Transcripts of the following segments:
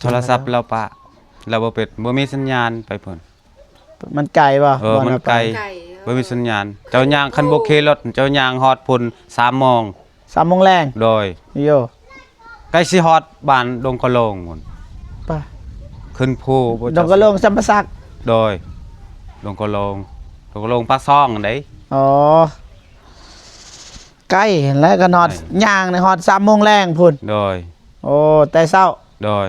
ໂທລະສັບລາວປະ ລາວບໍ່ເປັນ ບໍ່ມີສັນຍານໄປພຸ້ນ. ມັນໄກບໍ່? ເອີ ບ່ອນ ມັນໄກ ລາວໄປ ໄກ ບໍ່ມີສັນຍານ. ເຈົ້າຍ່າງ ຄັນບໍ່ຂີ່ລົດ ເຈົ້າຍ່າງຮອດພຸ້ນສາມໂມງ. ສາມໂມງແລງ? ໂດຍ. ໂຢ ໃກ້ຊິຮອດບ້ານດົງກະໂລງພຸ້ນ. ໄປ ຂຶ້ນພູບໍ່ຈັກ ດົງກະໂລງ ຈຳປາສັກ? ໂດຍ ດົງກະໂລງ ດົງກະໂລງປາກຊ່ອງຫັ້ນເດ້. ອໍ ໃກ້ຫັ້ນແຫຼະ ກະຮອດ ໃກ້ ຍ່າງນີ້ຮອດສາມໂມງແລງພຸ້ນ. ໂດຍ. ໂອ້ ແຕ່ເຊົ້າ? ໂດຍ.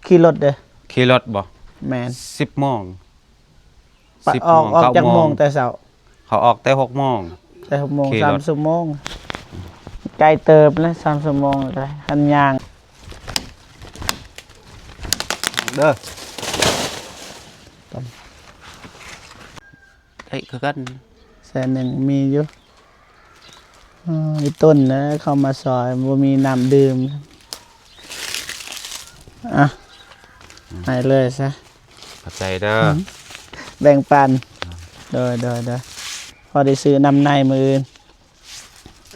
ຂີ່ລົດເດ້? ຂີ່ລົດບໍ່? ແມ່ນ. ສິບໂມງ. ປະ ສິບໂມງ ອອກ ອອກຈັກໂມງ ເກົ້າໂມງ ແຕ່ເຊົ້າ? ເຂົາອອກແຕ່ຫົກໂມງ. ແຕ່ຫົກໂມງ ຂີ່ລົດ ສາມຊົ່ວໂມງ. ໄກເຕີບເລີຍ ສາມຊົ່ວໂມງໄດ້ ຄັນຍ່າງເດີ. ໄດ້ຄືກັນ ແສນໜຶ່ງມີຢູ່. ເອີ ອີ່ຕົນນະ ເຂົ້າມາຊ່ອຍ ບໍ່ມີນ້ຳດື່ມ. ອ່ະ ໃຫ້ເລີຍຊະ. ຂອບໃຈເດີ. ແບ່ງປັນ. ໂດຍ ໂດຍ ໂດຍ. ພໍໄດ້ຊື້ນ້ຳໃນມື້ອື່ນ.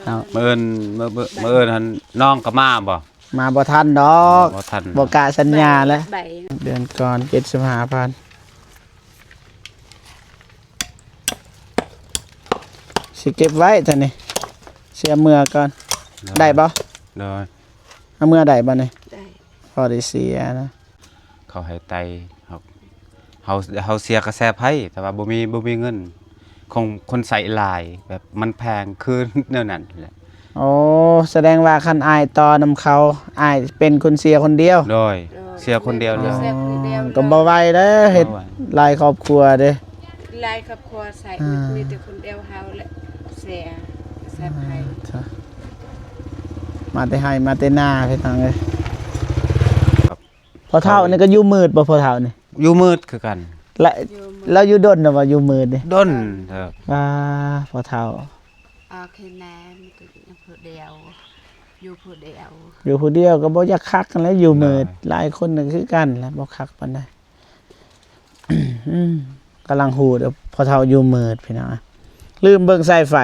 ເອົາ ມື້ອື່ນ ມື້ ມື້ ມື້ອື່ນຫັ້ນນ້ອງກໍມາບໍ່? ມາບໍ່ທັນດອກ. ບໍ່ທັນ ບໍ່ກະສັນຍາແຫຼະ. ເດືອນກ່ອນ ເຈັດສິບຫ້າພັນ. ຊິເກັບໄວ້ຕອນນີ້ ຊິເອົາເມືອກ່ອນ. ໂດຍ. ໄດ້ບໍ່? ໂດຍ. ເອົາເມືອໄດ້ບໍ່ນີ້? ໄດ້. ພໍໄດ້ເສຍນະ. ເຂົາໃຫ້ໄຕ່ ເຮົາ ເຮົາ ເຮົາເສຍກະແສໄຟ ແຕ່ວ່າບໍ່ມີ ບໍ່ມີເງິນ ຂອງຄົນໃຊ້ຫຼາຍ ແບບມັນແພງຄືແນວນັ້ນແຫຼະ. ໂອ້ ສະແດງວ່າຄັນອ້າຍຕໍ່ນຳເຂົາ ອ້າຍເປັນຄົນເສຍຄົນດຽວ. ໂດຍ. ໂດຍ. ເສຍຄົນດຽວເລີຍ. ເສຍຄົນດຽວເລີຍ. ອໍ ກໍບໍ່ໄຫວເດີ ເຮັດ ບໍ່ໄຫວ ຫຼາຍຄອບຄົວເດ້. ຫຼາຍຄອບຄົວໃຊ້ ອ່າ ມີແຕ່ຄົນດຽວເຮົາແຫຼະເສຍ ສະໄພ. ອ່າ ມາແຕ່ໄຮ່ມາແຕ່ນາ ພີ່ນ້ອງເອີຍ. ພໍ່ເຖົ້ານີ້ກໍຢູ່ມືດບໍ່ ພໍ່ເຖົ້ານີ້? ຢູ່ມືດຄືກັນ. ລະ ຢູ່ມືດ ລາວຢູ່ດົນນະບໍ່ ຢູ່ມືດນີ້? ດົນເທີ. ອ່າ ພໍ່ເຖົ້າ ອອກເຮັດນາ ມີແຕ່ຜູ້ດຽວ ຢູ່ຜູ້ດຽວ ຢູ່ຜູ້ດຽວກໍບໍ່ຢາກຄັກຫັ້ນແຫຼະ ຢູ່ມືດ. ໂດຍ. ຫຼາຍຄົນກໍຄືກັນແຫຼະ ບໍ່ຄັກປານໃດ. ອືມ ກຳລັງຮູ້ເດີ ພໍ່ເຖົ້າຢູ່ມືດ ພີ່ນ້ອງ. ລືມເບິ່ງສາຍໄຟ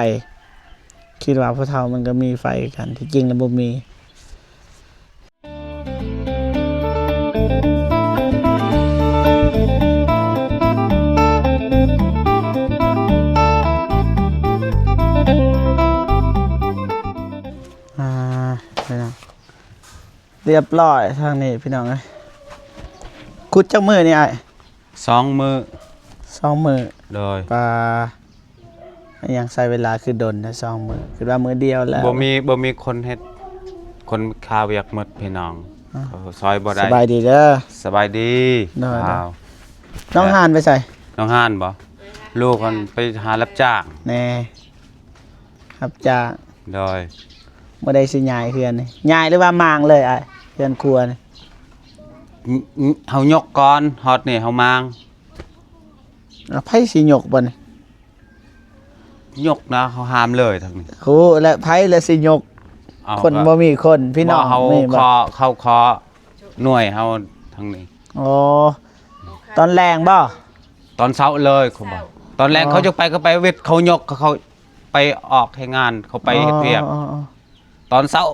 ຄິດວ່າພໍ່ເຖົ້າມັນກໍມີໄຟຄືກັນ ທີ່ຈິງແລ້ວບໍ່ມີ. ອ່າ ພີ່ນ້ອງ ລຽບຮ້ອຍທາງນີ້ພີ່ນ້ອງເອີຍ. ຂຸດຈັກມື້ນີ້ອ້າຍ? ສອງມື້. ສອງມື້. ໂດຍ. ປາ ອີຫຍັງໃຊ້ເວລາຄືດົນແທ້ ສອງມື້ ຄິດວ່າມື້ດຽວແລ້ວ. ບໍ່ມີ ບໍ່ມີຄົນເຮັດ ຄົນຄາວຽກໝົດພີ່ນ້ອງ. ອ່າ ເຂົາຊ່ອຍບໍ່ໄດ້. ສະບາຍດີເດີ. ສະບາຍດີ. ໂດຍ. ນ້ອງຮານໄປໃສ? ນ້ອງຮານບໍ່? ລູກມັນໄປຫາຮັບຈ້າງແດ່. ຮັບຈ້າງ. ໂດຍ. ມື້ໃດຊິຍ້າຍເຮືອນນີ້? ຍ້າຍຫຼືວ່າມ້າງເລີຍອ້າຍ ເຮືອນຄົວນີ້? ເຮົາຍົກກ່ອນ ຮອດນີ້ເຮົາມ້າງ. ອາ ໃຜຊິຍົກບັດນີ້? ຍົກນະ ເຮົາຫ້າມເລີຍທາງນີ້. ໂອ້ ແລະໃຜລະຊິຍົກ? ເອົາ ຄົນ ກໍ ບໍ່ມີຄົນ ພີ່ນ້ອງ ເຮົາ ມີບໍ່? ຂໍ ເຂົາຂໍໜ່ວຍເຮົາທາງນີ້. ອໍ ຕອນແລງບໍ່? ຕອນເຊົ້າເລີຍ ເຂົາບອກ ຕອນແລງ ອໍ ເຂົາຈະໄປ ເຂົາໄປເວັດ ເຂົາຍົກ ເຂົາໄປອອກແຮງງານ ເຂົາໄປເຮັດວຽກ. ອໍ ອໍ ອໍ ຕອນເຊົ້າ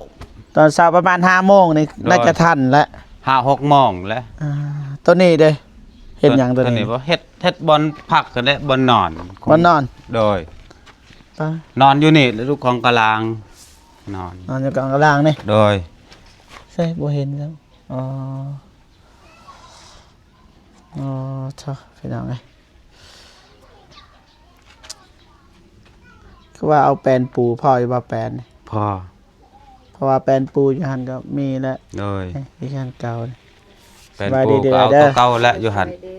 ຕອນເຊົ້າປະມານຫ້າໂມງນີ້ ໂດຍ ໜ້າຈະທັນແຫຼະ ຫ້າຫົກໂມງແຫຼະ. ອ່າ ໂຕນີ້ເດ້ ເຮັດຫຍັງໂຕນີ້? ໂຕນີ້ບໍ່ ເຮັດ ເຮັດບ່ອນພັກຫັ້ນແຫຼະ ບ່ອນນອນ ບ່ອນນອນ. ໂດຍ. ປະ ນອນຢູ່ນີ້ແຫຼະ ຢູ່ກອງກະລາງ ນອນ ນອນຢູ່ກອງກະລາງນີ້. ໂດຍ. ໃຊ່ ບໍ່ເຫັນແລ້ວ. ອໍ ອໍ ເຖາະ ພີ່ນ້ອງເອີຍ ຄືວ່າເອົາແປ້ນປູ ພໍຢູ່ບໍ່ແປ້ນນີ້? ພໍ. ເພາະວ່າແປ້ນປູຢູ່ຫັ້ນກໍມີແລ້ວ. ໂດຍ. ເອີ ຢູ່ຫັ້ນເກົ່າ. ແປ້ນປູກໍເອົາ ສະບາຍດີເດີ ຕົວເກົ່າແຫຼະຢູ່ຫັ້ນ. ສະບາຍດີ.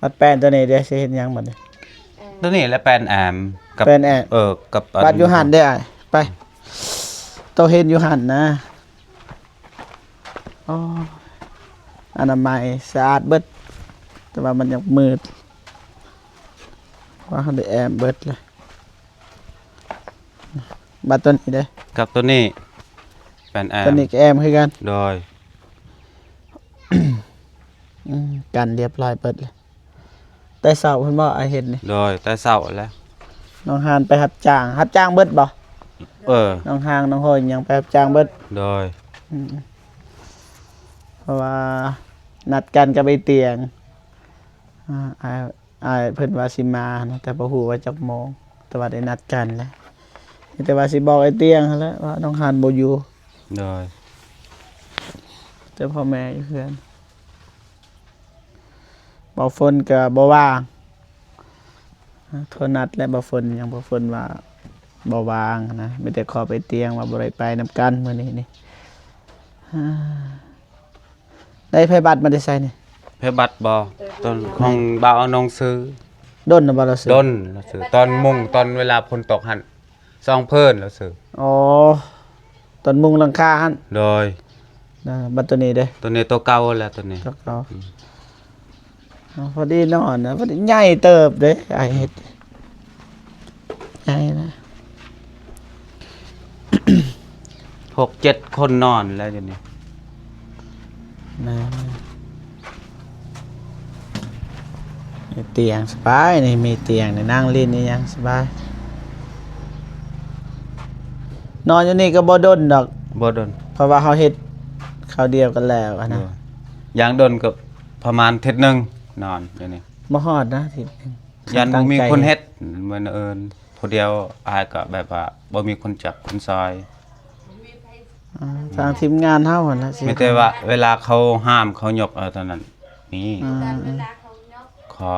ບັດແປ້ນຕົວນີ້ເດ້ ຊິເຮັດຫຍັງບັດນີ້? ຕົວນີ້ແຫຼະແປ້ນແອມ ກັບ ແປ້ນແອມ ເອີ ກັບ ບັດຢູ່ຫັ້ນເດ້ອ້າຍ ໄປ ໂຕເຮັດຢູ່ຫັ້ນນະ. ອໍ ອະນາໄມສະອາດເບິດ ແຕ່ວ່າມັນຍັງມືດ ວ່າເຮົາໄດ້ແອມເບິດເລີຍ. ບັດຕົວນີ້ເດ້ ກັບຕົວນີ້ແປ້ນແອມ ຕົວນີ້ກໍແອມຄືກັນ. ໂດຍ. ອືມ ກັນລຽບຮ້ອຍເບິດເລີຍ. ແຕ່ເຊົ້າພຸ້ນບໍ່ອ້າຍເຮັດນີ້? ໂດຍ ແຕ່ເຊົ້າແຫຼະ. ນ້ອງຮານໄປຮັບຈ້າງ ຮັບຈ້າງເບິດບໍ່? ເອີ ນ້ອງຮານ ນ້ອງໂຮຍ ຍັງໄປຮັບຈ້າງເບິດ. ໂດຍ. ອືມ ເພາະວ່ານັດກັນກັບໄອ້ຕຽງ ອາ ອ້າຍ ອ້າຍເພິ່ນວ່າຊິມານະ ແຕ່ບໍ່ຮູ້ວ່າຈັກໂມງ ແຕ່ວ່າໄດ້ນັດກັນແລ້ວ ມີແຕ່ວ່າຊິບອກໄອ້ຕຽງຫັ້ນແຫຼະວ່ານ້ອງຮັນບໍ່ຢູ່. ໂດຍ ແຕ່ພໍ່ແມ່ຢູ່ເຮືອນ. ບ່າວຝົນກໍບໍ່ວ່າງ ໂທນັດແລ້ວບ່າວຝົນ ຍັງບ່າວຝົນວ່າບໍ່ວ່າງນະ ມີແຕ່ຂໍໄປຕຽງວ່າບໍ່ໄດ້ໄປນຳກັນມື້ນີ້ນີ້. ໄດ້ໃຜບັດມາແຕ່ໃສນີ້? ໃຜບັດບໍ່? ຕອນຂອງບ່າວອານົງຊື້. ດົນນະບໍ່ລາວຊື້? ດົນລາວຊື້ ຕອນມຸງ ຕອນເວລາຝົນຕົກຫັ້ນ ສອງເພີ້ນລາວຊື້. ອໍ ຕອນມຸງຫຼັງຄາຫັ້ນ. ໂດຍ. ນະ ບັດໂຕນີ້ເດ້? ໂຕນີ້ໂຕເກົ່າແລ້ວ ໂຕນີ້ ໂຕເກົ່າ. ອືມ ອໍ ພໍດີນອນນະ ພໍດີໃຫຍ່ເຕີບເດ້ ອ້າຍເຮັດໃຫຍ່ນະ ຫົກເຈັດຄົນນອນແລ້ວຢູ່ນີ້. ແມ່ນ ມີຕຽງສະບາຍນີ້ ມີຕຽງນີ້ ນັ່ງຫຼິ້ນອີ່ຫຍັງສະບາຍ. ນອນຢູ່ນີ້ກໍບໍ່ດົນດອກ. ບໍ່ດົນ ເພາະວ່າເຮົາເຮັດຄາວດຽວກັນແລ້ວຫັ້ນນະ. ໂດຍ. ຢ່າງດົນກໍປະມານທິດໜຶ່ງ ນອນຢູ່ນີ້. ບໍ່ຮອດນະທິດໜຶ່ງ ຢ້ານບໍ່ມີຄົນເຮັດ ມື້ອື່ນ ຜູ້ດຽວ ອ້າຍກໍແບບວ່າບໍ່ມີຄົນຈັບຄົນຊອຍ. ອ່າ ທາງທີມງານເຮົາຫັ້ນລະ ມີແຕ່ວ່າເວລາເຂົາຫາມເຂົາຍົກເອົາເທົ່ານັ້ນ. ນີ້ ອ່າ ຂໍ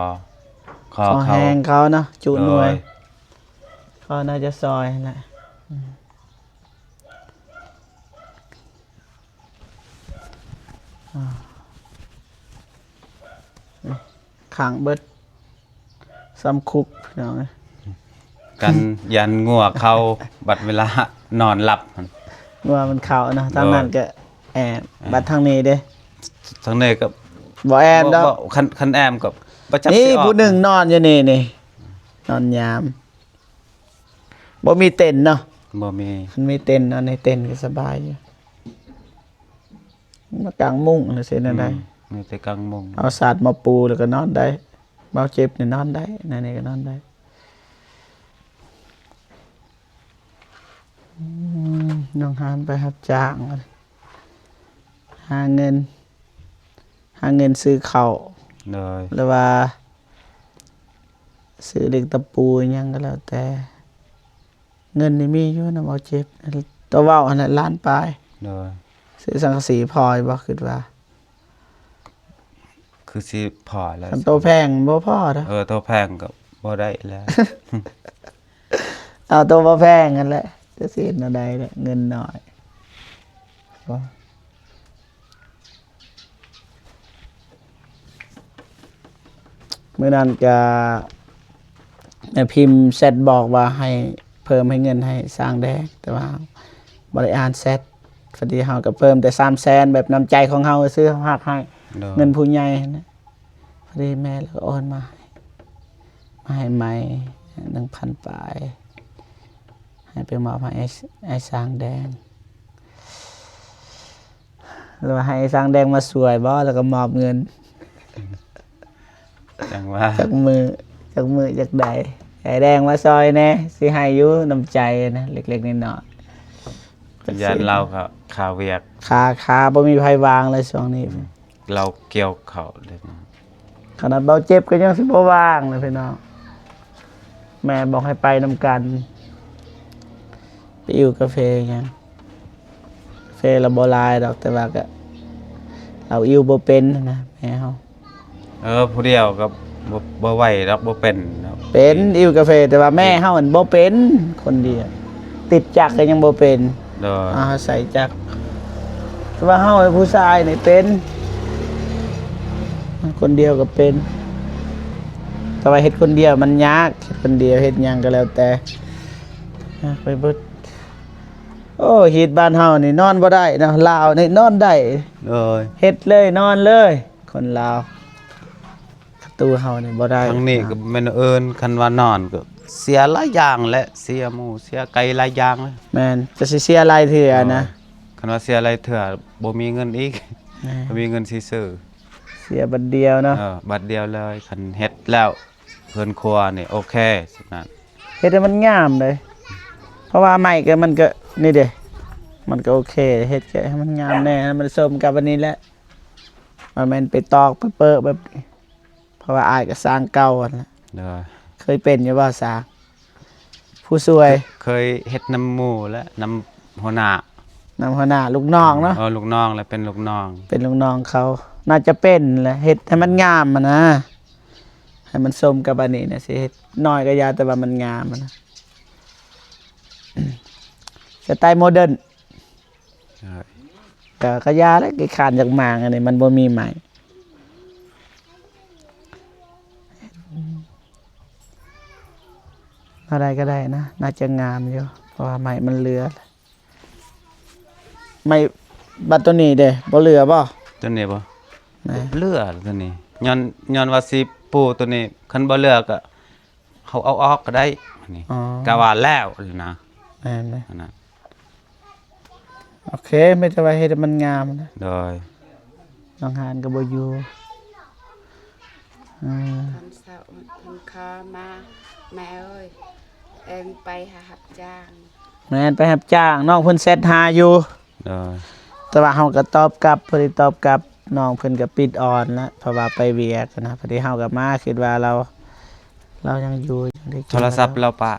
ຂໍ ຂໍແຮງເຂົາເນາະ ຈຸໜ່ວຍ. ໂດຍ. ເຂົາໜ້າຈະຊອຍຫັ້ນແຫຼະ. ອືມ ອ່າ ຂັງເບິດ ສ່ຳຄຸກ ພີ່ນ້ອງເອີຍ. ກັນຢ້ານງົວເຂົ້າ ບັດເວລານອນຫຼັບ ງົວມັນເຂົ້າເນາະ. ໂດຍ. ທາງນັ້ນກໍແອບ. ອ່າ ບັດທາງນີ້ເດ້? ທາງນີ້ກໍບໍ່ແອບດອກ. ບໍ່ ບໍ່ ຄັນ ຄັນແອບກໍບໍ່ຈັກຊິອອກ. ນີ້ຜູ້ໜຶ່ງນອນຢູ່ນີ້ນີ້ ນອນຍາມ. ບໍ່ມີເຕັນເນາະ. ບໍ່ມີ. ຄັນມີເຕັນ ນອນໃນເຕັນກໍສະບາຍຢູ່. ມາກາງມຸ້ງຈັ່ງຊີ້ນະໄດ້. ອືມ ມີແຕ່ກາງມຸ້ງ. ເອົາສາດມາປູແລ້ວກໍນອນໄດ້. ເບົາເຈັບນີ້ນອນໄດ້ ແນວນີ້ກໍນອນໄດ້. ອືມ ນ້ອງຮານໄປຮັບຈ້າງ ຫາເງິນ ຫາເງິນຊື້ເຂົ້າ. ໂດຍ. ຫຼືວ່າຊື້ເຫຼັກຕະປູຫຍັງກໍແລ້ວແຕ່. ເງິນນີ້ມີຢູ່ນຳເອົາເຈັບ ໂຕເວົ້າຫັ້ນແຫຼະ ລ້ານປາຍ. ໂດຍ. ຊື້ສັງກະສີພໍຢູ່ບໍ່? ຄິດວ່າຄືຊິພໍແລ້ວ. ຄັນໂຕແພງບໍ່ພໍດອກ. ເອີ ໂຕແພງກໍບໍ່ໄດ້ແລ້ວ. ເອົາໂຕບໍ່ແພງຫັ້ນແຫຼະ ຈະຊິເຮັດແນວໃດລະ ເງິນໜ້ອຍ. ມື້ນັ້ນກະແມ່ພິມແຊັດບອກວ່າໃຫ້ເພີ່ມໃຫ້ເງິນໃຫ້ຊ່າງແດງ ແຕ່ວ່າບໍ່ໄດ້ອ່ານແຊັດ. ພໍດີເຮົາກໍເພີ່ມແຕ່ສາມແສນ ແບບນ້ຳໃຈຂອງເຮົາຊື່ ເຮົາຮັກໃຫ້. ໂດຍ. ເງິນຜູ້ໃຫຍ່ຫັ້ນນະ. ພໍດີແມ່ລາວກໍໂອນມາໃຫ້ ມາໃຫ້ໃໝ່ໜຶ່ງພັນປາຍ ໃຫ້ໄປມອບໃຫ້ອ້າຍ ອ້າຍຊ່າງແດງ. ຫຼືວ່າໃຫ້ຊ່າງແດງມາຊ່ວຍບໍ່ ແລ້ວກໍມອບເງິນ. ຈັ່ງວ່າ ຈັກມື້ ຈັກມື້ຈັກໃດ ໃຫ້ແດງມາຊ່ອຍແດ່ ຊິໃຫ້ຢູ່ ນ້ຳໃຈນະ ເລັກໆນ້ອຍໆ. ຢ້ານລາວກໍຄາວຽກ ຄາ ຄາ ບໍ່ມີໃຜວ່າງເລີຍຊ່ວງນີ້. ອືມ ລາວກ່ຽວເຂົ້າເດ້. ຂະໜາດເບົາເຈັບກໍຍັງຊິບໍ່ວ່າງເລີຍພີ່ນ້ອງ. ແມ່ບອກໃຫ້ໄປນຳກັນ ໄປອີ່ວກາເຟຫຍັງ. ເຟລະບໍ່ຫຼາຍດອກ ແຕ່ວ່າກະລາວອີ່ວບໍ່ເປັນນະ ແມ່ເຮົາ. ເອີ ຜູ້ດຽວກໍບໍ່ ບໍ່ໄຫວດອກ ບໍ່ເປັນດອກ. ເປັນ ອີ່ວກາເຟ ແຕ່ວ່າແມ່ເຮົາຫັ້ນບໍ່ເປັນ ຄົນດຽວ ຕິດຈັກກໍຍັງບໍ່ເປັນ. ໂດຍ. ອາ ໃສ່ຈັກ ແຕ່ວ່າເຮົາຜູ້ຊາຍນີ້ເປັນ ຄົນດຽວກໍເປັນ ແຕ່ວ່າເຮັດຄົນດຽວມັນຍາກ ເຮັດຄົນດຽວເຮັດຫຍັງກໍແລ້ວແຕ່ ຍາກໄປເບິດ. ໂອ້ ຮີດບ້ານເຮົານີ້ນອນບໍ່ໄດ້ເນາະ ລາວນີ້ນອນໄດ້. ໂດຍ. ເຮັດເລີຍ ນອນເລີຍ ຄົນລາວ. ປະຕູເຮົານີ້ບໍ່ໄດ້. ທາງນີ້ກໍແມ່ນເອີ້ນ ຄັນວ່ານອນກໍເສຍຫຼາຍຢ່າງແຫຼະ ເສຍໝູເສຍໄກ່ຫຼາຍຢ່າງ. ແມ່ນ ຈະຊິເສຍຫຼາຍເທື່ອນະ. ໂດຍ. ຄັນວ່າເສຍຫຼາຍເທື່ອບໍ່ມີເງິນອີກ. ແມ່ນ. ບໍ່ມີເງິນຊິຊື້. ເສຍບັດດຽວເນາະ. ເອີ ບັດດຽວເລີຍ ຄັນເຮັດແລ້ວ ເຮືອນຄົວນີ້ໂອເຄ ຊັ້ນນະ ເຮັດໃຫ້ມັນງາມເດ້. ເພາະວ່າໄມ້ກໍ ມັນກໍ ນີ້ເດ້ ມັນກໍໂອເຄ ເຮັດໃຫ້ມັນງາມແດ່ ໃຫ້ມັນສົມກັບອັນນີ້ແຫຼະ. ບໍ່ແມ່ນໄປຕອກໄປເປິະແບບນີ້ ເພາະວ່າອ້າຍກໍຊ່າງເກົ່າຫັ້ນແຫຼະ. ໂດຍ. ເຄີຍເປັນຢູ່ບໍ່ຊ່າງ? ຜູ້ຊ່ວຍ. ເຄີຍເຮັດນຳໝູ່ແລະ ນຳຫົວໜ້າ. ນຳຫົວໜ້າ ລູກນ້ອງເນາະ. ເອີ ລູກນ້ອງ ແລະ ເປັນລູກນ້ອງ. ເປັນລູກນ້ອງເຂົາ ໜ້າຈະເປັນແຫຼະ ເຮັດໃຫ້ມັນງາມຫັ້ນນະ ໃຫ້ມັນສົມກັບອັນນີ້ນະ ຊິເຮັດນ້ອຍກໍຢ່າ ແຕ່ວ່າມັນງາມຫັ້ນນະ ສະໄຕໂມເດີນ. ເອີ ກໍ ກໍຢ່າແຫຼະ ຂີ້ຄ້ານຢາກມ້າງ ອັນນີ້ມັນບໍ່ມີໄມ້. ແນວໃດກໍໄດ້ນະ ໜ້າຈະງາມຢູ່ ເພາະວ່າໄມ້ມັນເຫຼືອ. ໄມ້ ບັດໂຕນີ້ເດ້ ບໍ່ເຫຼືອບໍ່? ໂຕນີ້ບໍ່? ແມ່ນ ເຫຼືອໂຕນີ້ ຍ້ອນ ຍ້ອນວ່າຊິປູໂຕນີ້ ຄັນບໍ່ເຫຼືອກໍ ເຮົາເອົາອອກກໍໄດ້ ອັນນີ້. ອໍ ກະວ່າແລ້ວນະ. ແມ່ນເດ້ ອັນນັ້ນ. ໂອເຄ ມີແຕ່ວ່າເຮັດໃຫ້ມັນງາມນະ. ໂດຍ. ນ້ອງຫານກໍບໍ່ຢູ່. ອືມ ຕອນເຊົ້າເພິ່ນຂໍມາ ແມ່ເອີຍ ເອີງໄປຫາຮັບຈ້າງ. ແມ່ນ ໄປຮັບຈ້າງ ນ້ອງເພິ່ນແຊັດຫາຢູ່. ໂດຍ. ແຕ່ວ່າເຮົາກໍຕອບກັບ ພໍດີຕອບກັບ ນ້ອງເພິ່ນກໍປິດອ່ອນລະ ເພາະວ່າໄປວຽກນະ. ພໍດີເຮົາກໍມາ ຄິດວ່າລາວ ລາວຍັງຢູ່ ຍັງໄດ້ກິນ. ໂທລະສັບລາວປະ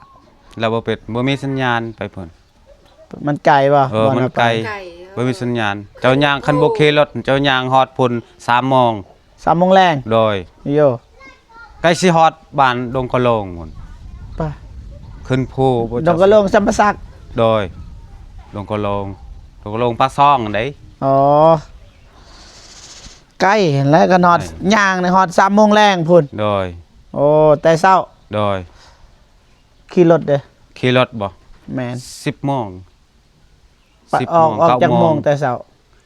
ລາວບໍ່ເປັນ ບໍ່ມີສັນຍານໄປພຸ້ນ. ມັນໄກບໍ່? ເອີ ມັນໄກ ບໍ່ມີສັນຍານ. ເຈົ້າຍ່າງ ຄັນບໍ່ຂີ່ລົດ ເຈົ້າຍ່າງຮອດພຸ້ນສາມໂມງ. ສາມໂມງແລງ. ໂດຍ. ໂຢ ໃກ້ຊິຮອດບ້ານດົງກະໂລງພຸ້ນ. ໄປ ຂຶ້ນພູບໍ່ ດົງກະໂລງ ຈຳປາສັກ. ໂດຍ. ດົງກະໂລງ ດົງກະໂລງປາກຊ່ອງເດ້. ອໍ ໃກ້ຫັ້ນແຫຼະ ກໍຮອດ ໃກ້ ຍ່າງນີ້ຮອດສາມໂມງແລງພຸ້ນ. ໂດຍ. ໂອ້ ແຕ່ເຊົ້າ. ໂດຍ. ຂີ່ລົດເດ້? ຂີ່ລົດບໍ່? ແມ່ນ. ສິບໂມງ. ປະ ສິບໂມງ ອອກ ອອກຈັກໂມງ ເກົ້າໂມງ ແຕ່ເຊົ້າ?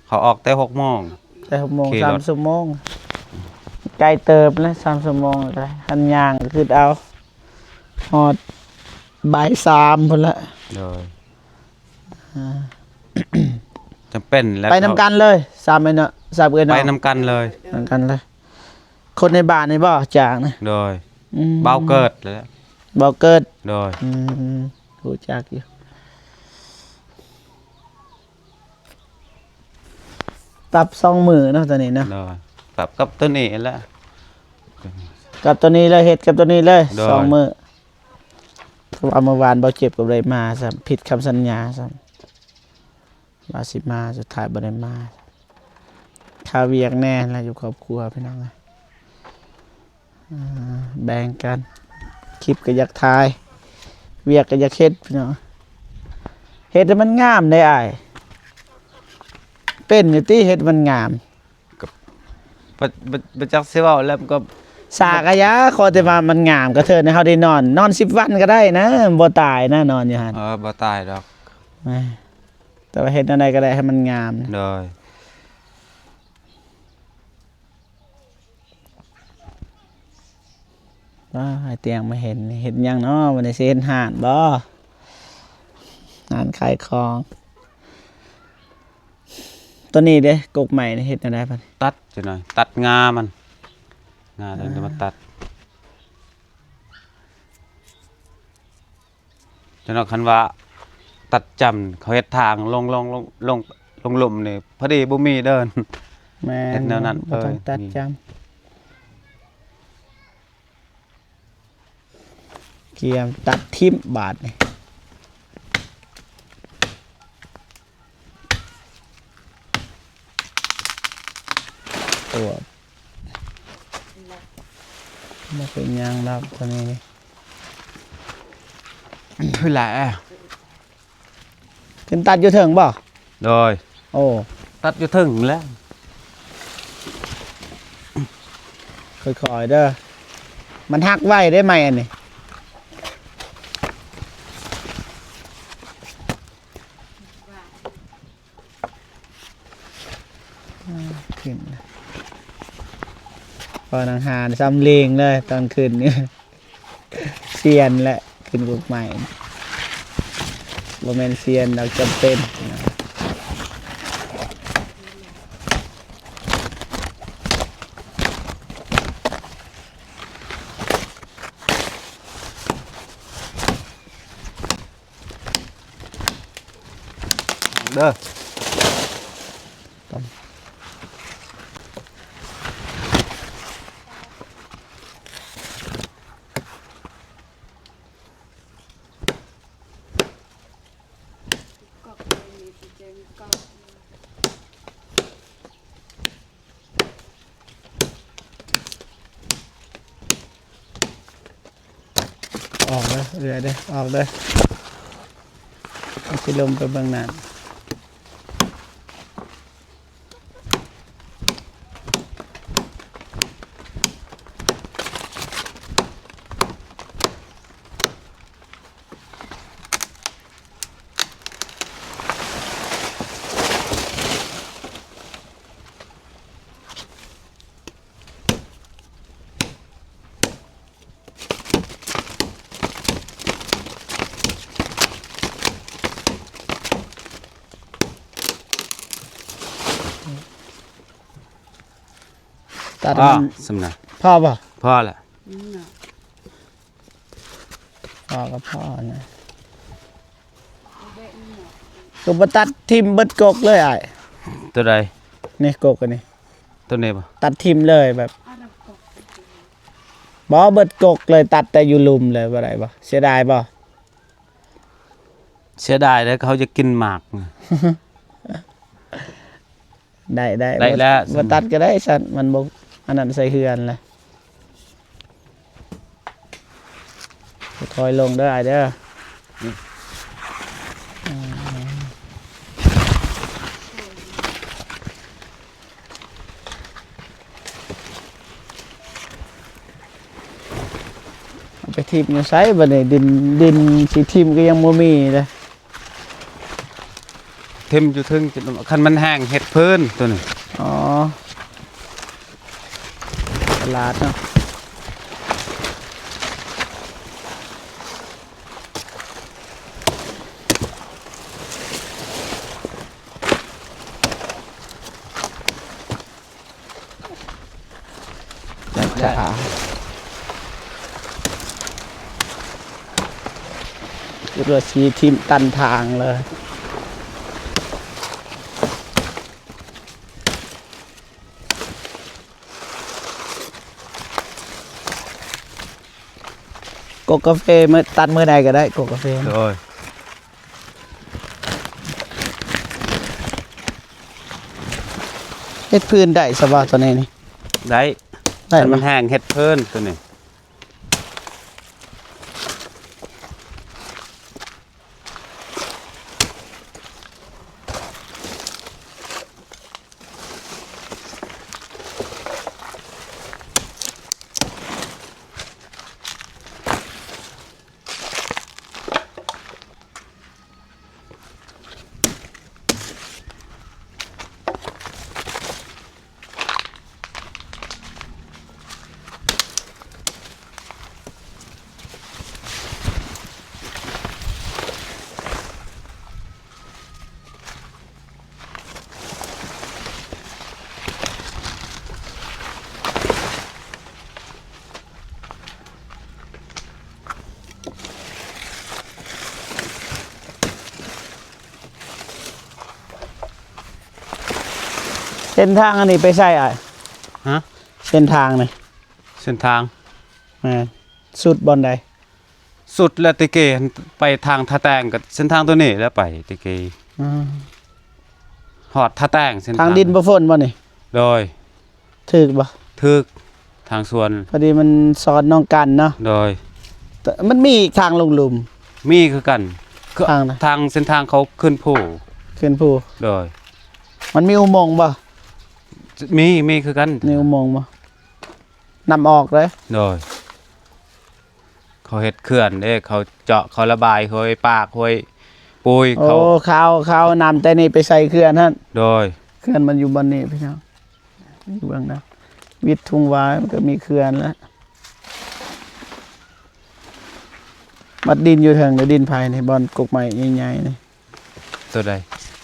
ເຂົາອອກແຕ່ຫົກໂມງ. ແຕ່ຫົກໂມງ ສາມຊົ່ວໂມງ. ໄກເຕີບນະ ສາມຊົ່ວໂມງກໍໄດ້. ຄັນຍ່າງກໍຄືເອົາ ຮອດບ່າຍສາມພຸ້ນລະ. ໂດຍ. ອ່າ ຈຳເປັນແລ້ວ ໄປນຳກັນເລີຍ ສາມເອື້ອຍເນາະ ສາມເອື້ອຍເນາະ. ໄປນຳກັນເລີຍ. ນຳກັນເລີຍ. ຄົນໃນບ້ານນີ້ບໍ່ ຈ້າງນະ? ໂດຍ. ອືມ ບ່າວເກີດແຫຼະ. ບ່າວເກີດ. ໂດຍ. ອືມ ຮູ້ຈັກຢູ່. ຕັບສອງມື້ເນາະ ໂຕນີ້ເນາະ. ໂດຍ. ປັບກັບໂຕນີ້ແຫຼະ ກັບໂຕນີ້ເລີຍ ເຮັດກັບໂຕນີ້ເລີຍ. ໂດຍ. ສອງມື້ ເພາະວ່າມື້ວານບໍ່ເຈັບກໍບໍ່ໄດ້ມາຊ້ຳ ຜິດຄຳສັນຍາຊ້ຳ. ວ່າຊິມາ ສຸດທ້າຍບໍ່ໄດ້ມາ ຄາວຽກແດ່ແຫຼະ ຢູ່ຄອບຄົວພີ່ນ້ອງເອີຍ. ອ່າ ແບ່ງກັນ ຄລິບກໍຢາກຖ່າຍ ວຽກກໍຢາກເຮັດພີ່ນ້ອງ. ເຮັດໃຫ້ມັນງາມເດ້ອ້າຍ ເປັນຢູ່ຕິ ເຮັດມັນງາມ. ກໍບໍ່ ບໍ່ ບໍ່ຈັກຊິເວົ້າແລ້ວ ມັນກໍ ສາກະຢາ ຂໍແຕ່ວ່າມັນງາມ ກະເທີນໃຫ້ເຮົາໄດ້ນອນ ນອນສິບວັນກໍໄດ້ນະ ບໍ່ຕາຍນະ ນອນຢູ່ຫັ້ນ. ເອີ ບໍ່ຕາຍດອກ. ແໝ ແຕ່ວ່າເຮັດແນວໃດກໍໄດ້ໃຫ້ມັນງາມ. ໂດຍ. ວ້າ ອ້າຍຕຽງມາເຫັນ ເຮັດຫຍັງເນາະ ວັນນີ້ຊິເຮັດຮ້ານບໍ່? ຮ້ານຂາຍຂອງ. ໂຕນີ້ເດ້ ກົກໄມ້ນີ້ເຮັດແນວໃດບັດນີ້? ຕັດຈັກໜ້ອຍ ຕັດງ່າມັນ ງ່າ ອ່າ ແລ້ວມາຕັດ. ຈັ່ງນັ້ນ ຄັນວ່າຕັດຈ້ຳ ເຂົາເຮັດທາງລົງ ລົງ ລົງ ລົງ ລົງລຸ່ມນີ້ ພໍດີບໍ່ມີເດີ່ນ. ແມ່ນ ເຮັດແນວນັ້ນ ບໍ່ຕ້ອງ ເອີ ຕັດຈ້ຳ. ກຽມຕັດຖິ້ມບາດນີ້. ໂອ້ ບໍ່ເປັນຫຍັງດອກໂຕນີ້. ຄືຫຼາຍ ຂຶ້ນຕັດຢູ່ເທິງບໍ່? ໂດຍ. ໂອ້ ຕັດຢູ່ເທິງແຫຼະ. ຄ່ອຍໆເດີ ມັນຫັກໄວເດ້ໄມ້ອັນນີ້. ອ່າ ຂຶ້ນ ພໍນາງຫານຊ້ຳເລງເລີຍຕອນຂຶ້ນນີ້. ຊຽນແຫຼະ ຂຶ້ນກົກໄມ້ ບໍ່ແມ່ນຊຽນດອກ ຈຳເປັນ. ເດີ ຕ້ອງ ເອີ ເອື້ອຍເດີ ອອກເດີ ມັນຊິລົມໄປເບິ່ງນ້ຳ. ຕັດ ອໍ ມັນ ສ່ຳນັ້ນ ພໍບໍ່? ພໍລະ. ພໍກໍພໍນະ ຄືບໍ່ຕັດຖິ້ມເບິດກົກເລີຍອ້າຍ? ຕົວໃດ? ນີ້ກົກອັນນີ້ ຕົວນີ້ບໍ່? ຕັດຖິ້ມເລີຍແບບ ບໍ່ເບິດກົກເລີຍ ຕັດແຕ່ຢູ່ລຸ່ມເລີຍ ບໍ່ໄດ້ບໍ່? ເສຍດາຍບໍ່? ເສຍດາຍເດ້ ເຂົາຈະກິນໝາກ. ໄດ້ ໄດ້ ໄດ້ແລ້ວ ບໍ່ຕັດກໍໄດ້ຊັ້ນ ມັນບໍ່ອັນນັ້ນໃສ່ເຮືອນແຫຼະ. ຄ່ອຍລົງເດີອ້າຍເດີ ອືມ ເອົາໄປຖິ້ມຢູ່ໃສບັດນີ້? ດິນ ດິນຊິຖິ້ມກໍຍັງບໍ່ມີເດ້. ຖິ້ມຢູ່ເທິງ ຄັນມັນແຫ້ງເຮັດເພີນຕົວນີ້. ອໍ ຕະຫຼາດເນາະ. ຈັດຈາ ຄິດວ່າຊິຖິ້ມຕັນທາງເລີຍ. ກົກກາເຟ ມື້ ຕັດມື້ໃດກໍໄດ້ ກົກກາເຟ. ໂດຍ. ເຮັດພື້ນໄດ້ຊະບໍ່ຕົວນີ້ນີ້? ໄດ້ ໄດ້ ຄັນມັນແຫ້ງເຮັດພື້ນຕົວນີ້. ເສັ້ນທາງອັນນີ້ໄປໃສອ້າຍ? ຮະ? ເສັ້ນທາງນີ້ ເສັ້ນທາງ ແມ່ນ ສຸດບ່ອນໃດ? ສຸດແລ້ວ ແຕ່ກີ້ໄປທາງທ່າແຕງ ກໍເສັ້ນທາງຕົວນີ້ແຫຼະໄປແຕ່ກີ້. ອືມ ຮອດທ່າແຕງ ເສັ້ນທາງ ທາງດິນບໍ່ຝົນບໍ່ນີ້? ໂດຍ. ຖືກບໍ່? ຖືກ ທາງສວນ ພໍດີມັນສອນໜອງກັນເນາະ. ໂດຍ. ແຕ່ມັນມີອີກທາງລົງລຸ່ມ? ມີຄືກັນ ທາງໃດ? ທາງເສັ້ນທາງເຂົາຂຶ້ນພູ ຂຶ້ນພູ. ໂດຍ. ມັນມີອຸໂມງບໍ່? ມີ ມີຄືກັນ. ມີອຸໂມງບໍ່? ນ້ຳອອກເດ້. ໂດຍ. ເຂົາເຮັດເຂື່ອນເດ້ ເຂົາເຈາະ ເຂົາລະບາຍຫ້ວຍປາກ ຫ້ວຍປຸຍ. ໂອ້ ເຂົາ ເຂົາເອົານ້ຳແຕ່ນີ້ໄປໃສ່ເຂື່ອນຫັ້ນ. ໂດຍ. ເຂື່ອນມັນຢູ່ບ່ອນນີ້ພີ່ນ້ອງ ຢູ່ເບື້ອງໜ້າ ວິດທຸງວາຍ ມັນກໍມີເຂື່ອນແລ້ວ. ບັດດິນຢູ່ເທິງນີ້ ດິນໃຜນີ້? ບ່ອນກົກໄມ້ໃຫຍ່ໆນີ້. ຕົວໃດ?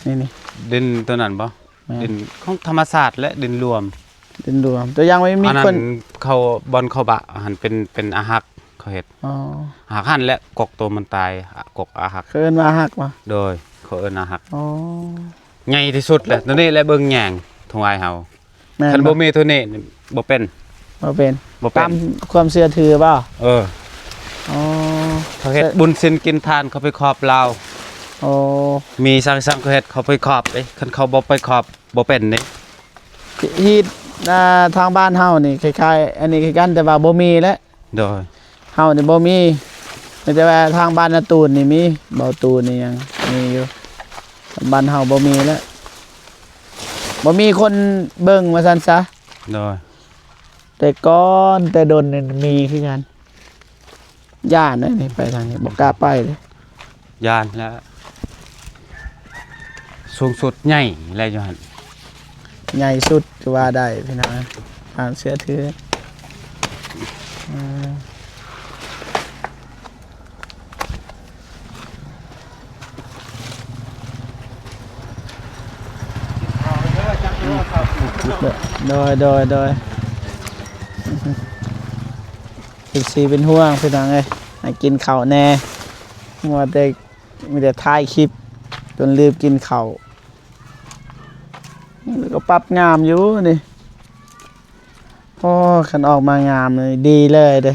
ນີ້ໆ ດິນຕົວນັ້ນບໍ່? ແມ່ນ. ດິນຂອງທຳມະຊາດ ແລະ ດິນລວມ. ດິນລວມ ຕົວຢ່າງວ່າມີ ອັນນັ້ນຄົນ ເຂົາ ບ່ອນເຂົາບະຫັ້ນ ເປັນ ເປັນອາຮັກ ເຂົາເຮັດ. ອໍ. ອາຮັກຫັ້ນແຫຼະ ກົກໂຕມັນຕາຍ ກົກອາຮັກ. ເຂົາເອີ້ນວ່າອາຮັກບໍ່? ໂດຍ. ເຂົາເອີ້ນອາຮັກ. ອໍ. ໃຫຍ່ທີ່ສຸດແຫຼະ ຕົວນີ້ແຫຼະ ເບິ່ງແຍງທົ່ງຫວາຍເຮົາ. ແມ່ນ ຄັນບໍ່ມີໂທນີ້ບໍ່ເປັນ. ບໍ່ເປັນ ບໍ່ເປັນ ຕາມຄວາມເຊື່ອຖືບໍ່? ເອີ. ອໍ. ເຂົາເຮັດບຸນສິນກິນທານ ເຂົາໄປຂອບລາວ. ໂອ້. ມີສັງໆ ເຂົາເຮັດ ເຂົາໄປຂອບເດ້ ຄັນເຂົາບໍ່ໄປຂອບບໍ່ເປັນເດ້. ຮີດ ອ່າ ທາງບ້ານເຮົານີ້ຄ້າຍໆ ອັນນີ້ຄືກັນ ແຕ່ວ່າບໍ່ມີແຫຼະ. ໂດຍ. ເຮົານີ້ບໍ່ມີ ມີແຕ່ວ່າທາງບ້ານນາຕູນນີ້ມີ ເບົາຕູນນີ້ຫຍັງມີຢູ່. ບ້ານເຮົາບໍ່ມີແລ້ວ ບໍ່ມີຄົນເບິ່ງວ່າຊັ້ນຊະ. ໂດຍ ແຕ່ກ່ອນແຕ່ດົນນີ້ມີຄືກັນ. ຢ້ານເດ້ນີ້ ໄປທາງນີ້ບໍ່ກ້າໄປເດ້. ຢ້ານແລ້ວ ສູງສຸດໃຫຍ່ແລ້ວຢູ່ຫັ້ນ ໃຫຍ່ສຸດກໍວ່າໄດ້ພີ່ນ້ອງ ທ່ານເຊື່ອຖື. ເອີ ໂດຍ ໂດຍ ໂດຍ ເອັຟຊີເປັນຫ່ວງພີ່ນ້ອງເອີຍ ໃຫ້ກິນເຂົ້າແດ່ ມັວແຕ່ ມີແຕ່ຖ່າຍຄລິບຈົນລືມກິນເຂົ້າ. ແລ້ວກໍປັບງາມຢູ່ນີ້. ໂອ້ ຄັນອອກມາງາມນີ້ດີເລີຍເດ້.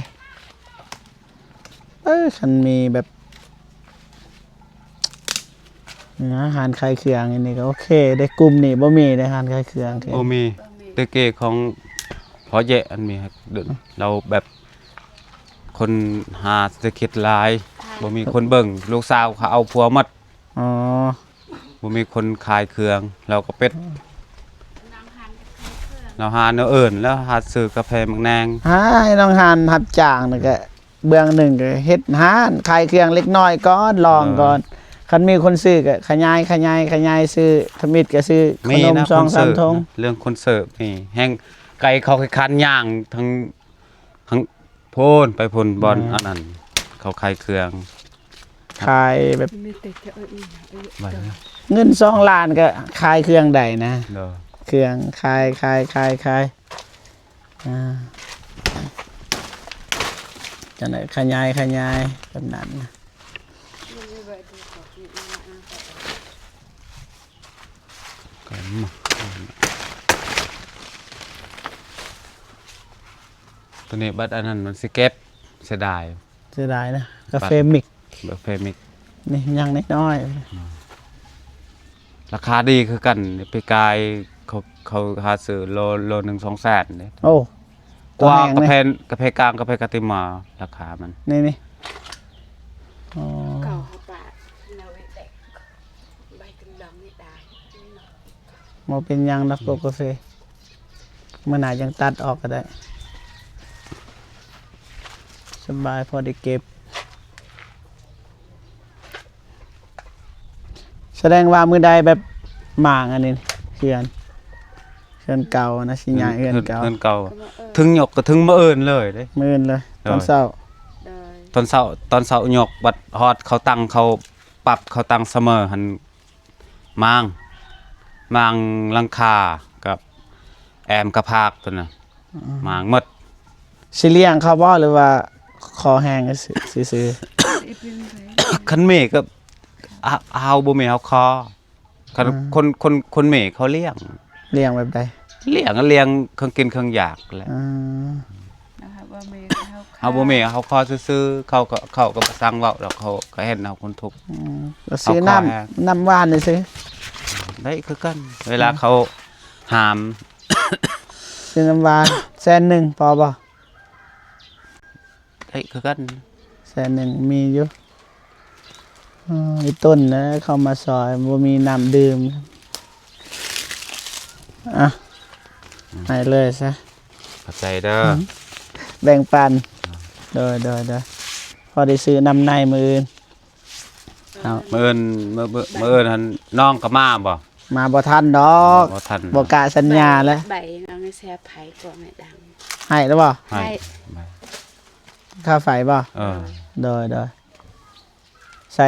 ເອີ ຄັນມີແບບ ຮ້ານຂາຍເຄື່ອງອັນນີ້ກໍໂອເຄເດ້. ກຸ່ມນີ້ບໍ່ມີເດ້ ຮ້ານຂາຍເຄື່ອງ ບໍ່ມີ. ແຕ່ເກຂອງພໍ່ແຍະອັນມີ ລາວແບບ ຄົນຫາເສດຖະກິດຫຼາຍ ບໍ່ມີຄົນເບິ່ງ. ລູກສາວເຂົາເອົາຜົວໝົດ. ອໍ ບໍ່ມີຄົນຂາຍເຄື່ອງ ລາວກໍປິດ. ລາວຫາແນວອື່ນ ລາວຫາຊື້ກາແຟໝາກແໜງ. ຫາໃຫ້ນ້ອງຫານຮັບຈ້າງນີ້ກະ ເບື້ອງໜຶ່ງກໍເຮັດຮ້ານຂາຍເຄື່ອງເລັກນ້ອຍກ່ອນ ລອງກ່ອນ. ເອີ ຄັນມີຄົນຊື້ກໍຂະຫຍາຍ ຂະຫຍາຍ ຂະຫຍາຍຊື້ ທຳອິດກໍຊື້ຂະໜົມສອງສາມຖົງ. ເລື່ອງຄົນເສີບນີ້ແຮ່ງ ໄກເຂົາຂີ້ຄ້ານຍ່າງທາງ ທາງໂພນ ໄປໂພນບ່ອນ ເອີ ອັນນັ້ນ ເຂົາຂາຍເຄື່ອງ ຂາຍແບບ ມີແຕ່ຈະເອີ ເງິນສອງລ້ານກໍຂາຍເຄື່ອງໄດ້ນະ. ໂດຍ ເຄື່ອງຂາຍ ຂາຍ ຂາຍ ຂາຍ. ອ່າ ຈັ່ງໃດຂະຫຍາຍ ຂະຫຍາຍແບບນັ້ນນະ. ໂຕນີ້ບັດອັນນັ້ນມັນຊິເກັບ ເສຍດາຍ. ເສຍດາຍນະ ກາເຟມິກ ກາເຟມິກ ນີ້ຍັງນ້ອຍໆ. ອືມ ລາຄາດີຄືກັນ. ປີກາຍເຂົາ ເຂົາຫາຊື້ໂລ ໂລໜຶ່ງສອງແສນເດ້. ໂອ້ ກວ່າກາເຟ ກາເຟກາງ ກາເຟກາຕິມາ ລາຄາມັນ. ນີ້ ນີ້ ອໍ ເກົ່າເຮົາປະ ບໍ່ເປັນຫຍັງດອກ ອືມ ໂກກາເຟ ມື້ໜ້າຈັ່ງຕັດອອກກໍໄດ້. ສະບາຍ ພໍໄດ້ເກັບ. ສະແດງວ່າມື້ໃດແບບມ້າງອັນນີ້ ເຮືອນ ເຮືອນເກົ່ານະ ຊິຍ້າຍເຮືອນເກົ່າ ເຮືອນເກົ່າ ເຖິງຍົກກໍເຖິງມື້ອື່ນເລີຍເດ້. ມື້ອື່ນເລີຍ ໂດຍ ຕອນເຊົ້າ. ໂດຍ ຕອນເຊົ້າ ຕອນເຊົ້າຍົກ ບັດຮອດເຂົາຕັ້ງ ເຂົາປັບ ເຂົາຕັ້ງສະເໝີຫັ້ນ ມ້າງ ມ້າງຫຼັງຄາກັບແອ້ມກະພາກຕົວນັ້ນ. ອືມ ມ້າງໝົດ. ຊິລ້ຽງເຂົາບໍ່ ຫຼືວ່າຂໍແຮງຊື່ໆ? ຄັນມີກໍ ເຮົາ ເຮົາບໍ່ມີເຮົາຂໍ. ຄັນ ອືມ ຄົນ ຄົນ ຄົນມີເຂົາລ້ຽງ. ລ້ຽງແບບໃດ? ລ້ຽງ ລ້ຽງເຄື່ອງກິນເຄື່ອງຢາກແຫຼະ. ອືມ ເຮົາບໍ່ມີເຮົາຂໍ ເຮົາບໍ່ມີເຮົາຂໍຊື່ໆ. ເຂົາກໍ ເຂົາກໍບໍ່ສັ່ງເວົ້າດອກ ເຂົາກໍເຫັນເຮົາຄົນທຸກ. ອືມ ກໍຊື້ນ້ຳ ເຂົາຂໍແຮງ ນ້ຳຫວານນີ້ຊື້ ໄດ້ຄືກັນ. ເວລາ ອືມ ເຂົາຫາມ ຊື້ນ້ຳຫວານແສນໜຶ່ງພໍບໍ່? ໄດ້ຄືກັນ ແສນໜຶ່ງມີຢູ່. ເອີ ອີ່ຕົນນະ ເຂົ້າມາຊ່ອຍ ບໍ່ມີນ້ຳດື່ມ. ອ່ະ ອືມ ໃຫ້ເລີຍຊະ. ຂອບໃຈເດີ ອືມ ແບ່ງປັນ. ໂດຍ ໂດຍ ໂດຍ ພໍໄດ້ຊື້ນ້ຳໃນມື້ອື່ນ. ເອົາ ມື້ອື່ນ ມື້ ມື້ ມື້ອື່ນຫັ້ນນ້ອງກໍມາບໍ່? ມາບໍ່ທັນດອກ ບໍ່ທັນ ບໍ່ກ້າສັນຍາແລ້ວ. ໃບ ເອົາໃນແຊບໃຜກໍແມ່ດັງ ໃຫ້ແລ້ວບໍ່? ໃຫ້ ໃຫ້ ຄ່າໄຟບໍ່? ເອີ ໂດຍ ໂດຍ ໃສ່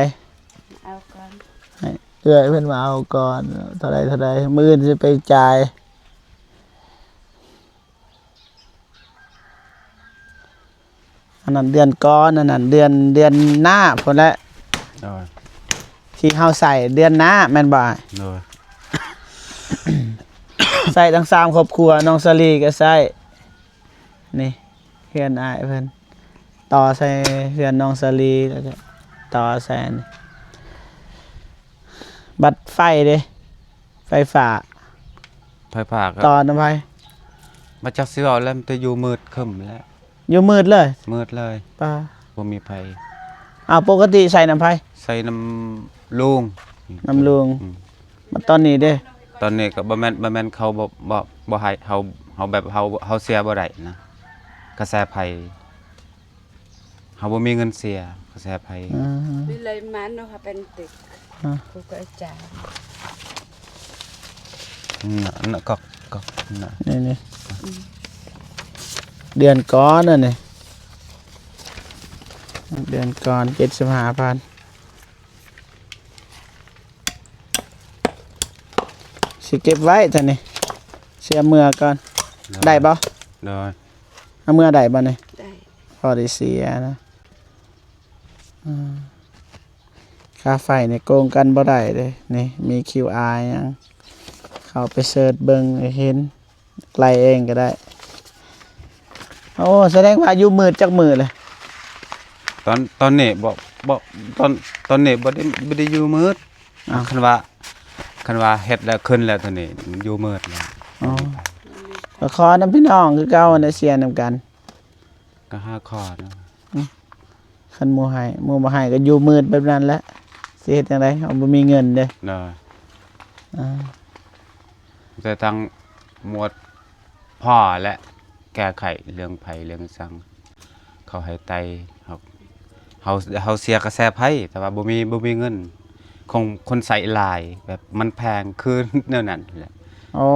ເອົາກ່ອນ ໃຫ້ເອື້ອຍເພິ່ນມາເອົາກ່ອນ. ເທົ່າໃດ ເທົ່າໃດ ມື້ອື່ນຊິໄປຈ່າຍ. ອັນນັ້ນເດືອນກ່ອນ ອັນນັ້ນເດືອນ ເດືອນໜ້າພຸ້ນແຫຼະ. ໂດຍ ທີ່ເຮົາໃສ່ເດືອນໜ້າແມ່ນບໍ່? ໂດຍ ໃຊ້ທັງສາມຄອບຄົວ ນ້ອງສາລີກໍໃຊ້ ນີ້ ເຮືອນອ້າຍເພິ່ນ ຕໍ່ໃສ່ເຮືອນນ້ອງສາລີ ແລ້ວກໍຕໍ່ໃສ່ອັນນີ້. ບັດໄຟເດ້? ໄຟຟ້າ ໄຟຟ້າກໍຕໍ່ນຳໃຜ? ບໍ່ຈັກຊິເວົ້າແລ້ວ ມີແຕ່ຢູ່ມືດຄຶ້ມແລ້ວ. ຢູ່ມືດເລີຍ? ມືດເລີຍ ປ້າ ບໍ່ມີໃຜ. ອ້າວ ປົກກະຕິໃຊ້ນ້ຳໃຜ? ໃຊ້ນ້ຳລຸງ ນ້ຳລຸງ. ອືມ ມາຕອນນີ້ເດ້? ຕອນນີ້ກໍບໍ່ແມ່ນ ບໍ່ແມ່ນເຂົາບໍ່ ບໍ່ ບໍ່ໃຫ້ເຮົາ ເຮົາແບບ ເຮົາ ເຮົາເສຍບໍ່ໄດ້ນະ ກະແສໄຟ ເຮົາບໍ່ມີເງິນເສຍກະແສໄຟ. ອືມ ມີເລີຍມາເນາະ ເຮົາເປັນຕຶກ ອືມ ຄູກະອາຈານ ອືມ ອັນນັ້ນກໍ ກໍ ນີ້ ນີ້ ອືມ ເດືອນກ່ອນອັນນີ້ ເດືອນກ່ອນ ເຈັດສິບຫ້າພັນ. ຊິເກັບໄວ້ຕອນນີ້ ເສຍເມືອກ່ອນ. ໂດຍ ໄດ້ບໍ່? ໂດຍ ເອົາເມືອໄດ້ບໍ່ນີ້? ໄດ້ ພໍໄດ້ເສຍນະ. ອືມ ຄ່າໄຟນີ້ໂກງກັນບໍ່ໄດ້ເດ້ ນີ້ມີຄິວອາຫຍັງ ເຂົ້າໄປເສີດເບິ່ງໃຫ້ເຫັນ. ໄລ່ເອງກໍໄດ້. ໂອ້ ສະແດງວ່າຢູ່ມືດຈັກມື້ເລີຍ? ຕອນ ຕອນນີ້ບໍ່ ບໍ່ ຕອນ ຕອນນີ້ບໍ່ໄດ້ ບໍ່ໄດ້ຢູ່ມືດ. ອ້າວ ຄັນວ່າ ຄັນວ່າເຮັດແລ້ວຂຶ້ນແລ້ວ ຕອນນີ້ມັນຢູ່ມືດແລ້ວ. ອໍ ກໍຂໍນຳພີ່ນ້ອງຄືເກົ່າຫັ້ນແຫຼະ ເສຍນຳກັນ. ກໍຫາຂໍນະ ອືມ ຄັນໝູ່ໃຫ້ ໝູ່ບໍ່ໃຫ້ກໍຢູ່ມືດແບບນັ້ນແຫຼະ ຊິເຮັດຈັ່ງໃດ ເຮົາບໍ່ມີເງິນເດ້. ໂດຍ ອາ ແຕ່ທາງໝວດພໍ່ແຫຼະ ແກ້ໄຂເລື່ອງໄຟເລື່ອງສັງ ເຂົາໃຫ້ໄຕ່ ເຮົາ ເຮົາ ເຮົາເສຍກະແສໄຟ ແຕ່ວ່າບໍ່ມີ ບໍ່ມີເງິນ ຂອງຄົນໃຊ້ຫຼາຍ ແບບມັນແພງຄືແນວນັ້ນແຫຼະ. ໂອ້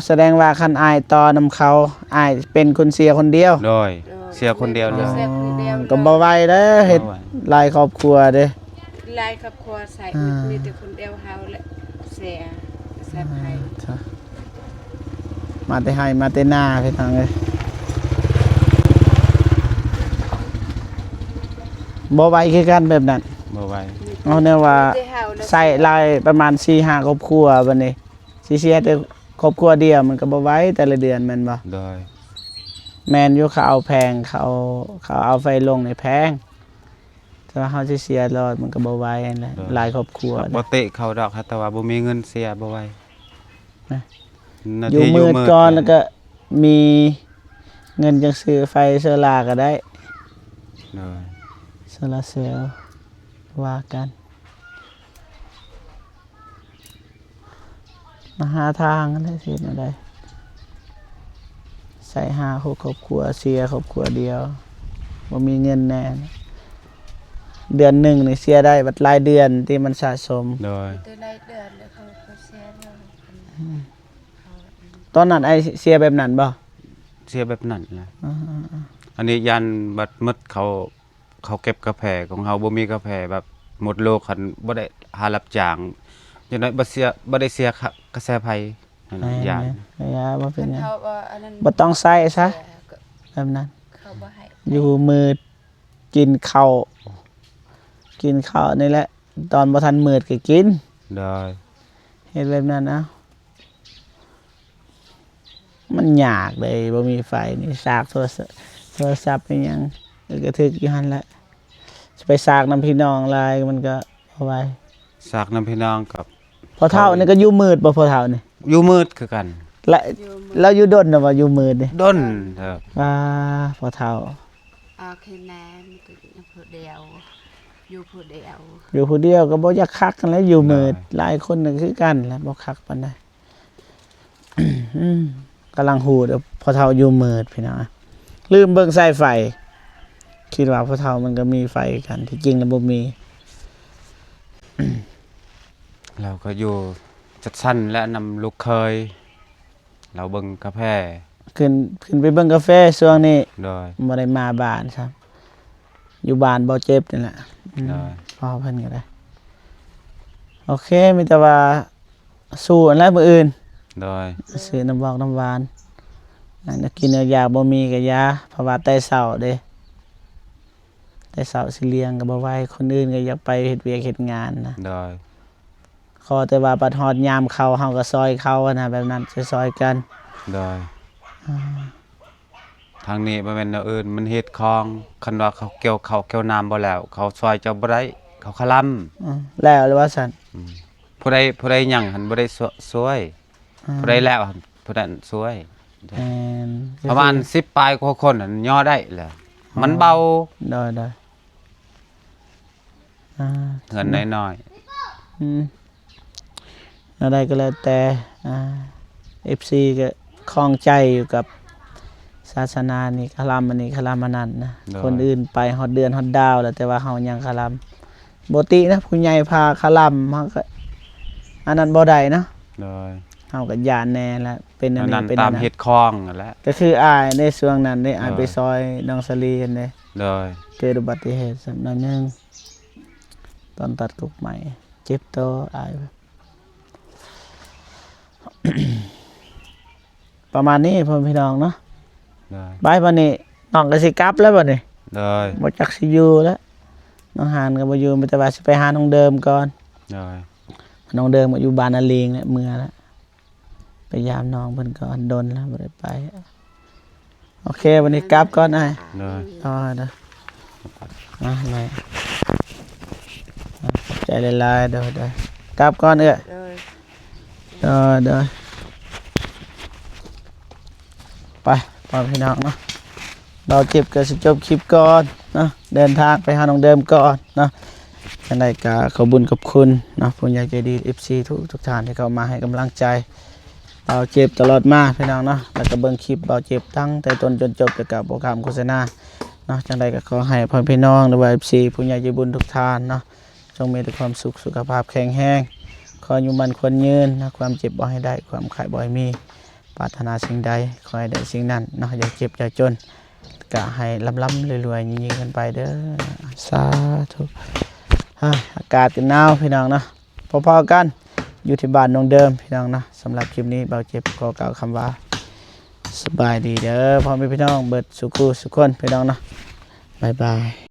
ສະແດງວ່າຄັນອ້າຍຕໍ່ນຳເຂົາ ອ້າຍເປັນຄົນເສຍຄົນດຽວ. ໂດຍ ໂດຍ ເສຍຄົນດຽວເລີຍ. ເສຍຄົນດຽວເລີຍ ກໍບໍ່ໄຫວເດ້ ເຮັດ ບໍ່ໄຫວ ຫຼາຍຄອບຄົວເດ້ ຫຼາຍຄອບຄົວໃຊ້ ອ່າ ມີແຕ່ຄົນດຽວເຮົາແຫຼະເສຍ ເສຍໄຟ. ອ່າ ມາແຕ່ໄຮ່ມາແຕ່ນາ ພີ່ນ້ອງເອີຍ ບໍ່ໄຫວຄືກັນແບບນັ້ນ ບໍ່ໄຫວ. ເອົາແນວວ່າ ມີແຕ່ເຮົາແຫຼະ ໃຊ້ຫຼາຍປະມານສີ່ຫ້າຄອບຄົວ ບັດນີ້ຊິເສຍແຕ່ຄອບຄົວດຽວ ມັນກໍບໍ່ໄຫວແຕ່ລະເດືອນແມ່ນບໍ່? ໂດຍ ແມ່ນຢູ່ ເຂົາເອົາແພງ ເຂົາ ເຂົາເອົາໄຟລົງນີ້ແພງ ແຕ່ວ່າເຮົາຊິເສຍຫຼອດມັນກໍບໍ່ໄຫວຫັ້ນແຫຼະ. ໂດຍ ຫຼາຍຄອບຄົວ ບໍ່ເຕະເຂົາດອກ ແຕ່ວ່າບໍ່ມີເງິນເສຍບໍ່ໄຫວນະ ຢູ່ມືດກ່ອນ ແລ້ວກໍມີເງິນຈັ່ງຊື້ໄຟໂຊລາກໍໄດ້. ໂດຍ ໂຊລາເຊວ ວ່າກັນ ມາຫາທາງຫັ້ນແຫຼະ ຊິເຮັດແນວໃດ ໃຊ້ຫ້າຫົກຄອບຄົວ ເສຍຄອບຄົວດຽວ ບໍ່ມີເງິນແດ່ ເດືອນໜຶ່ງນີ້ເສຍໄດ້ບັດລາຍເດືອນທີ່ມັນສະສົມ. ໂດຍ ແຕ່ລາຍເດືອນແລ້ວເຂົາ ເຂົາເສຍແລ້ວ ອືມ ຕອນນັ້ນອ້າຍເສຍແບບນັ້ນບໍ່? ເສຍແບບນັ້ນແຫຼະ. ອືມໆໆ ອັນນີ້ຢ້ານບັດໝົດເຂົາ ເຂົາເກັບກາແຟຂອງເຮົາ ບໍ່ມີກາແຟ ແບບໝົດໂລກ ຄັນບໍ່ໄດ້ຫາຮັບຈ້າງ ຢ່າງໜ້ອຍບໍ່ເສຍ ບໍ່ໄດ້ເສຍກະແສໄຟ. ແມ່ນໆ ຢ້ານ ຢ່າ ບໍ່ເປັນຫຍັງ ບໍ່ຕ້ອງໃຊ້ຊະ ແບບນັ້ນ ຢູ່ມືດ ກິນເຂົ້າ ກິນເຂົ້ານີ້ແຫຼະ ຕອນບໍ່ທັນມືດກໍກິນ. ໂດຍ ເຮັດແບບນັ້ນເອົາ. ມັນຍາກເດ້ ບໍ່ມີໄຟນີ້ ສາກໂທລະສັບ ໂທລະສັບອີ່ຫຍັງ ເອີ ກະຖືກຢູ່ຫັ້ນແຫຼະ. ຊິໄປສາກນຳພີ່ນ້ອງຫຼາຍມັນກໍບໍ່ໄຫວ. ສາກນຳພີ່ນ້ອງກັບ ພໍ່ເຖົ້ານີ້ກໍຢູ່ມືດບໍ່ ພໍ່ເຖົ້ານີ້? ຢູ່ມືດຄືກັນ. ລະ ຢູ່ມືດ ລາວຢູ່ດົນແລ້ວບໍ່ ຢູ່ມືດນີ້? ດົນເຕີບ. ອ່າ ພໍ່ເຖົ້າ ໂອເຄ ແມ່ນ ຢູ່ຜູ້ດຽວ ຢູ່ຜູ້ດຽວ ຢູ່ຜູ້ດຽວກໍບໍ່ຢາກຄັກຫັ້ນແຫຼະ ຢູ່ມືດ. ໂດຍ ຫຼາຍຄົນກໍຄືກັນແຫຼະ ບໍ່ຄັກປານໃດ. ອືມ ກຳລັງຮູ້ເດີ ພໍ່ເຖົ້າຢູ່ມືດ ພີ່ນ້ອງ ລືມເບິ່ງສາຍໄຟ ຄິດວ່າພໍ່ເຖົ້າມັນກໍມີໄຟຄືກັນ ທີ່ຈິງແລ້ວບໍ່ມີ. ລາວກໍຢູ່ຈັດສັນແຫຼະ ນຳລູກເຂີຍ ລາວເບິ່ງກາແຟ ຂຶ້ນ ຂຶ້ນໄປເບິ່ງກາແຟຊ່ວງນີ້. ໂດຍ ບໍ່ໄດ້ມາບ້ານຊ້ຳ ຢູ່ບ້ານບໍ່ເຈັບນີ້ແຫຼະ. ອືມ ໂດຍ ພໍ່ເພິ່ນກໍໄດ້ ໂອເຄ ມີແຕ່ວ່າ ສູ້ຫັ້ນແຫຼະມື້ອື່ນ. ໂດຍ ຊື້ນ້ຳວອກນ້ຳຫວານ ແນວກິນແນວຢາກບໍ່ມີກໍຢ່າ ເພາະວ່າແຕ່ເຊົ້າເດ້ ແຕ່ເຊົ້າຊິລ້ຽງກໍບໍ່ໄຫວ ຄົນອື່ນກໍຢາກໄປເຮັດວຽກເຮັດງານນະ. ໂດຍ ຂໍແຕ່ວ່າບັດຮອດຍາມເຂົ້າ ເຮົາກໍຊ່ອຍເຂົາຫັ້ນນະ ແບບນັ້ນ ຊ່ອຍໆກັນ. ໂດຍ ອືມ ທາງນີ້ບໍ່ແມ່ນແນວອື່ນ ມັນເຮັດຂອງ ຄັນວ່າເຂົາກ່ຽວເຂົ້າກ່ຽວນ້ຳບໍ່ແລ້ວ ເຂົາຊ່ອຍເຈົ້າບໍ່ໄດ້ ເຂົາຄະລຳ. ອືມ ແລ້ວ ຫຼືວ່າຊັ້ນ ອືມ ຜູ້ໃດ ຜູ້ໃດຍັງຫັ້ນບໍ່ໄດ້ຊ່ວ ຊ່ວຍ ອືມ ຜູ້ໃດແລ້ວຫັ້ນຜູ້ນັ້ນຊ່ວຍ. ແມ່ນ ປະມານສິບປາຍກວ່າຄົນຫັ້ນຍໍໄດ້ແຫຼະ ມັນເບົາ. ໂດຍໆ. ອ່າ ເຮືອນນ້ອຍໆ ອືມ ແນວໃດກໍແລ້ວແຕ່ ອ່າ ເອັຟຊີກໍຂ້ອງໃຈຢູ່ກັບສາສະໜານີ້ ຄະລຳອັນນີ້ຄະລຳອັນນັ້ນນະ. ໂດຍ ຄົນອື່ນໄປຮອດເດືອນຮອດດາວແລ້ວ ແຕ່ວ່າເຮົາຍັງຄະລຳ. ບໍ່ຕິນະ ຜູ້ໃຫຍ່ພາຄະລຳ ເຮົາກໍອັນນັ້ນບໍ່ໄດ້ເນາະ. ໂດຍ ເຮົາກໍຢ້ານແດ່ລະ ເປັນອັນນີ້ເປັນອັນນັ້ນ ຕາມເຫດຂອງຫັ້ນແຫຼະ. ກໍຄືອ້າຍໃນຊ່ວງນັ້ນເດ້ ອ້າຍ ໂດຍ ໄປຊ່ອຍນ້ອງສາລີຫັ້ນເດ້. ໂດຍ ເກີດອຸບັດຕິເຫດສ່ຳໜ້ອຍໜຶ່ງ ຕອນຕັດກົກໄມ້ ເຈັບໂຕອ້າຍ. ປະມານນີ້ພໍ່ແມ່ພີ່ນ້ອງເນາະ. ໄດ້ ໄປບັດນີ້ ນ້ອງກໍຊິກັບແລ້ວບັດນີ້. ໂດຍ ບໍ່ຈັກຊິຢູ່ແລ້ວ ນ້ອງຫານກໍບໍ່ຢູ່ ມີແຕ່ວ່າຊິໄປຫານ້ອງເດີມກ່ອນ. ໂດຍ ນ້ອງເດີມກໍຢູ່ບ້ານນາລີງແຫຼະ ເມືອແລ້ວ ໄປຢາມນ້ອງເພິ່ນກ່ອນ ດົນແລ້ວບໍ່ໄດ້ໄປ. ໂອເຄ ວັນນີ້ກັບກ່ອນອ້າຍ. ໂດຍ ໂດຍ ໂດຍ ມາແມ່ ຂອບໃຈຫຼາຍໆ. ໂດຍ ໂດຍ ກັບກ່ອນເອື້ອຍ. ໂດຍ ໂດຍ ໂດຍ ໄປ ພໍ່ແມ່ພີ່ນ້ອງເນາະ ບ່າວເຈັບກໍຊິຈົບຄລິບກ່ອນເນາະ ເດີນທາງໄປຫານ້ອງເດີມກ່ອນເນາະ. ຈັ່ງໃດກໍຂອບບຸນຂອບຄຸນເນາະ ຜູ້ໃຫຍ່ໃຈດີ ເອັຟຊີ ທຸກໆທ່ານທີ່ເຂົ້າມາໃຫ້ກຳລັງໃຈ ບ່າວເຈັບຕະຫຼອດມາພີ່ນ້ອງເນາະ ແລ້ວກໍເບິ່ງຄລິບບ່າວເຈັບຕັ້ງແຕ່ຕົ້ນຈົນຈົບ ແລ້ວກໍບໍ່ຂ້າມໂຄສະນາເນາະ. ຈັ່ງໃດກໍຂໍໃຫ້ພໍ່ແມ່ພີ່ນ້ອງ ຫຼືວ່າ ເອັຟຊີ ຜູ້ໃຫຍ່ໃຈບຸນທຸກທ່ານເນາະ ຈົ່ງມີແຕ່ຄວາມສຸກ ສຸຂະພາບແຂງແຮງ ຂໍອາຍຸໝັ້ນຂວັນຍືນເນາະ ຄວາມເຈັບບໍ່ໃຫ້ໄດ້ ຄວາມໄຂ້ບໍ່ໃຫ້ມີ ປາດຖະໜາສິ່ງໃດຂໍໃຫ້ໄດ້ສິ່ງນັ້ນເນາະ ຢ່າເຈັບຢ່າຈົນ ກະໃຫ້ລ່ຳໆລວຍໆ ຍິ່ງໆຂຶ້ນໄປເດີ ສາທຸ. ອາ ອາກາດກໍໜາວພີ່ນ້ອງເນາະ ພໍໆກັນຢູ່ທີ່ບ້ານນ້ອງເດີມພີ່ນ້ອງເນາະ. ສຳລັບຄລິບນີ້ບ່າວເຈັບຂໍກ່າວຄຳວ່າ ສະບາຍດີເດີພໍ່ແມ່ພີ່ນ້ອງເບິດສູ່ຄູ່ສູ່ຄົນພີ່ນ້ອງເນາະ ບາຍບາຍ.